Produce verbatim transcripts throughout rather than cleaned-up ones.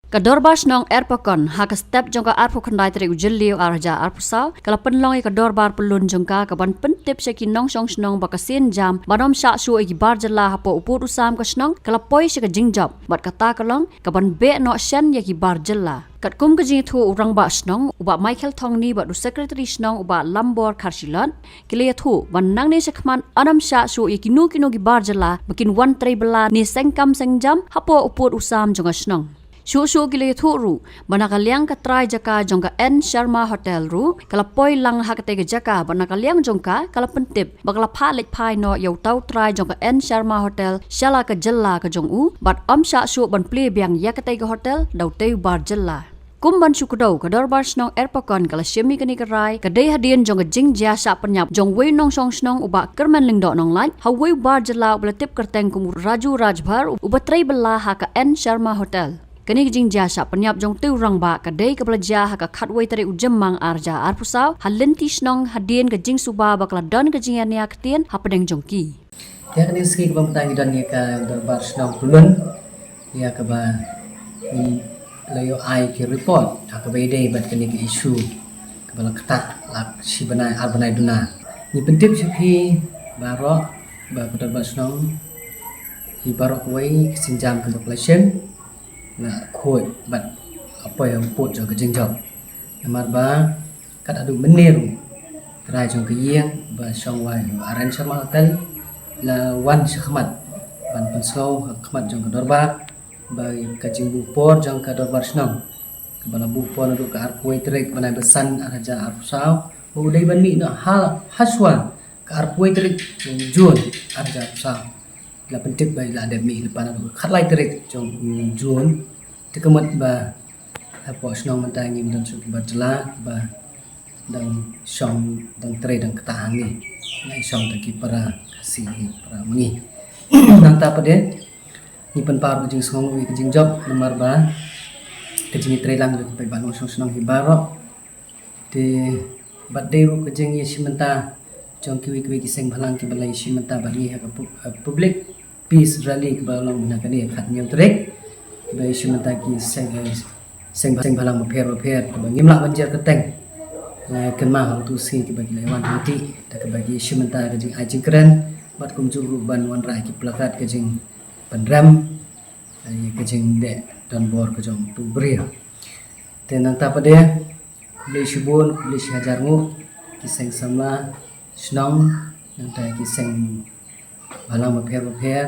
Ka Dorbar Shnong Erpakon, ha ka step jong ka arphew khyndai tarik u Jylliew ar hajar arphew saw, ka la pynlong ïa ka dorbar pyllun jong ka, ka ban pyntip sha ki nongshong shnong ba ka sienjam ban ym shah shuh ïa ki bar jylla hapoh u pud u sam ka shnong, ka la poi sha ka jingjop, bad kata ka long ka ban beh noh shen ïa ki bar jylla. Katkum ka jingïathuh u Rangbah Shnong, u Bah Michael Thongni, bad u Secretary Shnong, u Bah Lambor Kharshilot, ki la ïathuh ba nangne shakhmat yn ym shah shuh ïa kino kino ki bar jylla ba kin wan trei bylla ne seng kam seng jam hapoh u pud u sam jong ka shnong. Shuh shuh ki la ïathuh ruh ba na ka liang ka trai jaka jong ka N Sharma Hotel ruh ka la poi lang ha katei ka jaka, bad na ka liang jong ka, ka la pyntip ba ka la phah leit phai noh ïa uta u trai jong ka N Sharma Hotel sha la ka jylla ka jong u, bad ym shah shuh ban plie biang ïa katei ka hotel da utei u bar jylla. Kum ban shu kdew, ka Dorbar Shnong Erpakon ka la shim ïa kane ka rai ka dei hadien jong ka jingjia shah pynïap jong uwei u nongshong shnong, u Bah Kyrmen Lyngdoh Nonglait, ha uwei u bar jylla uba la tip kyrteng kum u Raju Rajbhar, uba trei bylla ha ka N Sharma Hotel. Kane ka jingjia shah pynïap jong utei u rangbah ka dei kaba la jia ha ka khatwei tarik u Jymmang ar hajar arphew saw, ha lynti shnong, hadien ka jingsuba ba ka la don ka jingïania ktien hapdeng jong ki. Te ha kane ka sngi kaba mynta ngi don ïa ka dorbar shnong pyllun, ïa kaba ngi la ïoh ai ki report ha kaba ïadei bad kane ka issue kaba la ktah la shi bnai ar bnai duna. Ngi pyntip sha phi baroh ba ka dorbar shnong hi baroh kawei ka sienjam kaba ka la shim, la khuid bad la poi ha u pud jong ka jingjop. Namar ba kat haduh mynne ruh, trai jong ka ïing ba shong wai ha u N Sharma Hotel la wan shakhmat ban pynsngew ha khmat jong ka dorbar ba ka jingbuh por jong ka dorbar shnong, kaba la buh por naduh ka arphew wei tarik bnai ba san ar hajar arphew saw, ba u dei ban mih noh ha, hashwa ka arphew wei tarik jong June ar hajar arphew saw. La pyntip ba la dep mih lypa naduh ka khatlai tarik jong u June. Te ka mut ba hapoh shnong mynta ngim don shuh ki bar jylla ba dang shong, dang trei, dang ktah hangne. Ngi shong tang ki para Khasi, para ma ngi. Nangta pat de ngi pynpaw ka jingsngewnguh ïa ka jingjop namar ba ka jingïatreilang jong ki paidbah nongshong shnong hi baroh. Te bad dei ruh ka jingïashim bynta jong kiwei kiwei ki seng bhalang kiba la ïashim bynta bad ngi ha ka pu-, ha public peace rally kaba long mynta ka dei khathynñiew tarik, kiba ïashim bynta ki seng, eh, seng, seng bhalang bapher bapher kaba ngim lah ban jer kyrteng. Eh, kynmaw ha utu u sngi kiba ki la wan hangtei, da kaba ki ïashim bynta ka jingai jingkren bad kumjuh ruh ban wanrah ki plakat ka jingpynrem, eh, ka jingdeh donbor ka jong utu u briew. Te nangta pat de, khublei shibun, khublei shihajar nguh ki seng samla shnong, nangta ki seng bhalang bapher bapher,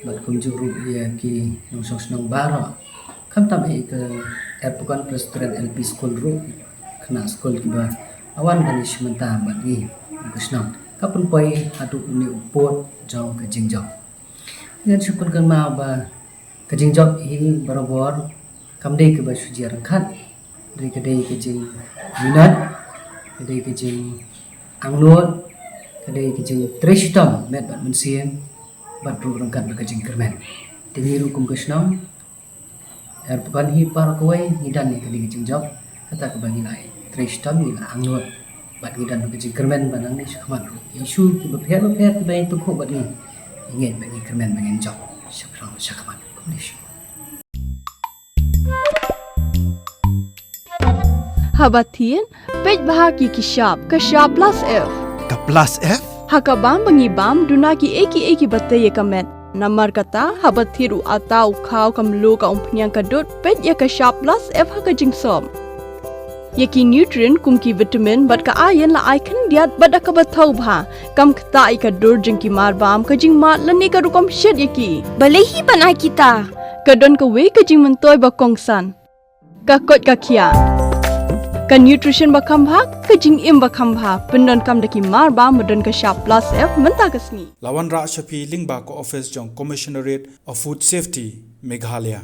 bad kumjuh ruh ïa ki nongshong shnong baroh. Khamtam ïa ka Erpakon Presbyterian L P School ruh, khynnah skul kiba la wan ban ïashim bynta bad ngi, ka shnong. Ka pynpoi haduh une u pud jong ka jingjop. Ngan shu pynkynmaw ba ka jingjop hi barabor kam dei kaba shu jia ryngkat. Dei ka dei ka jingminot, ka dei ka jingangnud, ka dei ka jingtrei shitom met bad mynsiem, bad ruh ryngkat bad ka jingkyrmen. Te ngi ruh kum ka shnong Erpakon hi baroh kawei ngi don ïa kane ka jingjop, kata kaba ngi la trei shitom, ngi la angnud bad ngi don ka jingkyrmen ba nangne shakhmat ruh issue kiba pher bapher kiba ïatyngkhuh bad ngi, ngi ngeit ba ngi kyrmen ba ngin jop shaphrang shakhmat. Khublei shibun. Haba thied, peit bha ki ki shap, ka shap plus F. Ka plus F? Ha ka bam ba ngi bam, duna kiei kiei kiba tei ïa ka met. Namar kata, haba thied u ata, u khaw, ka mluh, ka umphniang, ka dud, peit ïa ka shap plus F ha ka jingsop. Ïa ki nutrient kum ki vitamin bad ka iron la ai khyndiat bad da kaba thaw bha. Kam ktah ïa ka dur jong ki marbam, ka jingmad lane ka rukom shet ïa ki. Balei hi ban ai kita? Ka don kawei ka jingmyntoi ba kongsan. Ka koit ka khiah. Ka nutrition ba kham bha, ka jingim ba kham bha. Pyndonkam da ki marbam ba don ka shap plus F mynta ka sngi. La wanrah sha phi lyngba ka office jong Commissionerate of Food Safety, Meghalaya.